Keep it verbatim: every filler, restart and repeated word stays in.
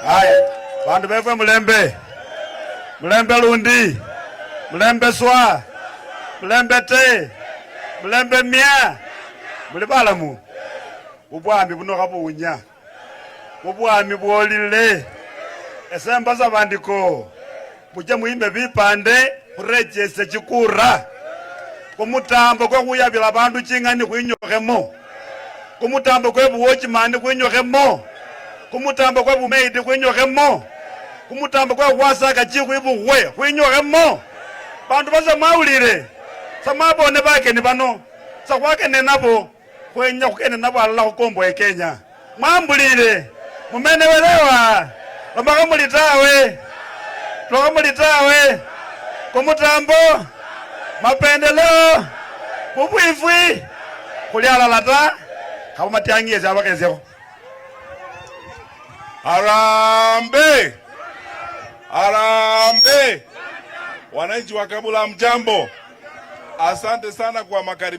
Haya, bandu befwe mulembe, mulembe lundi, mulembe swa, mulembe te, mulembe mia, muli balamu? Obwami buno khabuunya, obwami bwolile. Ese mbasaba ndiko, muche mwime bipande, khurechesya chikura. Kumutambo kwe khuyabila bandu ching'ani khwinyokhemo. Kumutambo kwe buwochimani khwinyokhemo. Kumutambo kwe bumeidi khwinyokhemo. Kumutambo kwe khwasaka chikhwi bukhwe khwinyokhemo. Bandu base mwawulire, samwabone bakeni bano, sakhwakene nabo. Khwenya khukene nabo alala khukomboe Kenya. Mwambulire? Mumenewelewa? Lomakho muli tawe. Lokho muli tawe. Kumutambo, mapendeleo, bubwifwi, khuli alala ta. Khabo matiang'i yesi abakhesiekho. Harambee! Harambee! Wananchi wa Kabula, mjambo? Asante sana kwa makaribisho.